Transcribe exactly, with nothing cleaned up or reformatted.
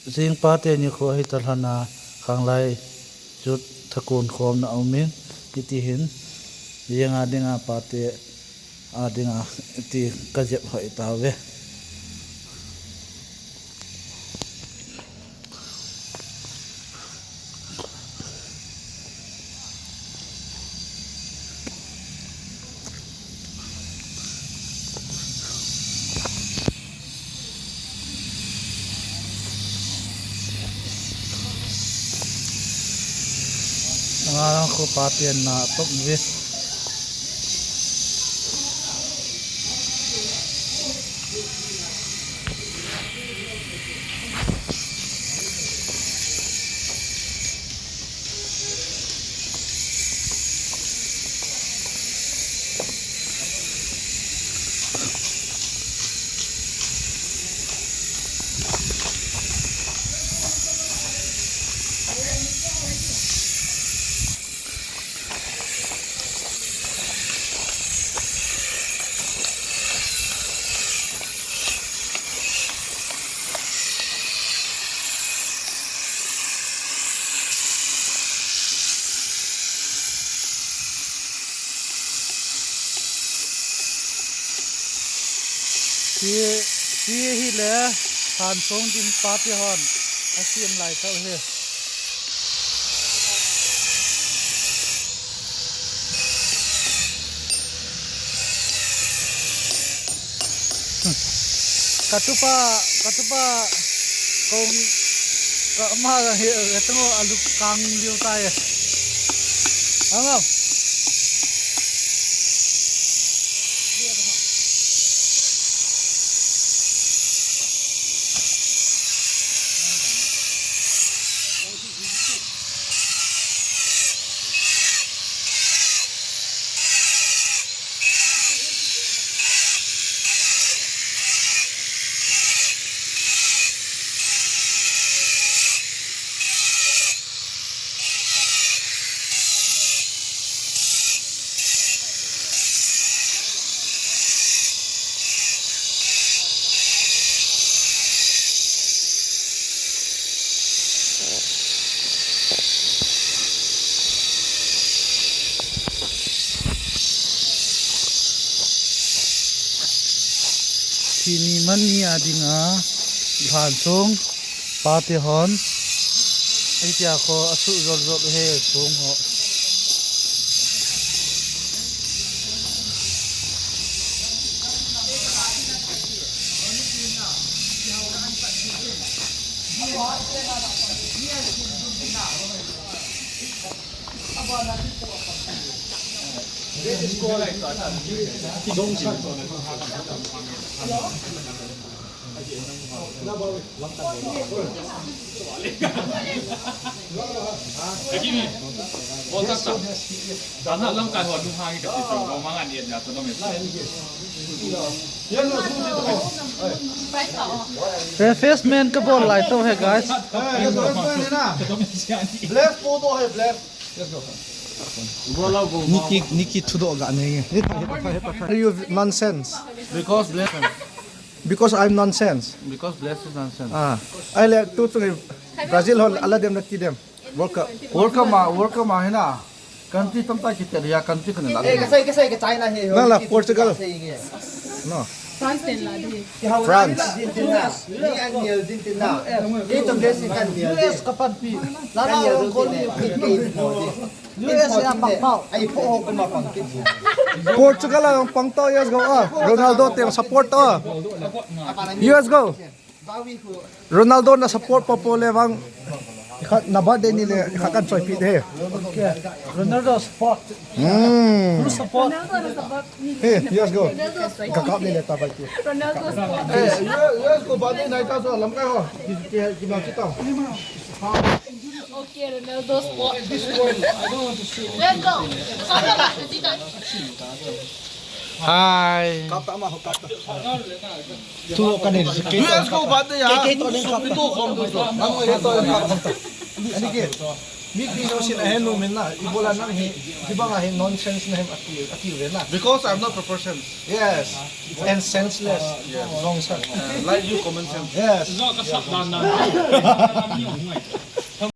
Jing pate nikho hi talhana khanglai chu thakon khomna aumin, hiti hin, jing a dinga pate a dinga ti ka jep hoi tauve. Nga lang ko papian na top vis. Hi, hi hi le, han song ding pate hon, a siam lai tau hi. Katupa, katupa, kong, ka ma he, he tungo alu kang liu tai. Angam. Tuni mani a dinga, lhan song, pate hon, hitia kho, asu zol zol he song ho. Refreshment ka bol lai to he, guys. Bless photo hai, bless. Niki, Niki thudoh ga nei. Are you nonsense? Because bless. Because I'm nonsense. Because bless is nonsense. Ah, ai le tu tu Brazil hon ala dem na ti dem. World Cup. World Cup ma, World Cup ma hina. Country tamtah kiti dia, country kani la. Eh, kasai, kasai ka China he. Na la Portugal. No. France den la di. France. Argentina. Ni an ni Argentina. Ni to Messi kan ni. U S ka pan pi. La la ko ni. U S a pang pau. Ai pho ho kuma pang pi. Portugal a pang tau, yes go. Ah, Ronaldo te support to. U S go. Ronaldo na support pa po le vang. Khat na birthday ni le khat kan choi pi de. Okay. Ronaldo support. Hmm. Full support. Hey, U S go. Ka kap ni le ta bai ti. Ronaldo support. Eh, U S go birthday nai ta so lam kai ho. Ki, ki, ki ma ki ta. Okay, Ronaldo support. This one, I don't want to show. Let's go. Hi. Kap ta ma ho kap ta. Tu ka nei si ke. U S go birthday ya. Ke, ke to nei kap. Tu khom tu so. Ang e to kap. Ani ke. Mi pi no sin ahen no min na. Ibola nang hi, hibang ahi nonsense na him ati, ati ve na. Because I'm not proportions. Yes. And senseless. Yes. Wrong sir. Uh, like you common sense. Yes. Zo ka sap dan dan.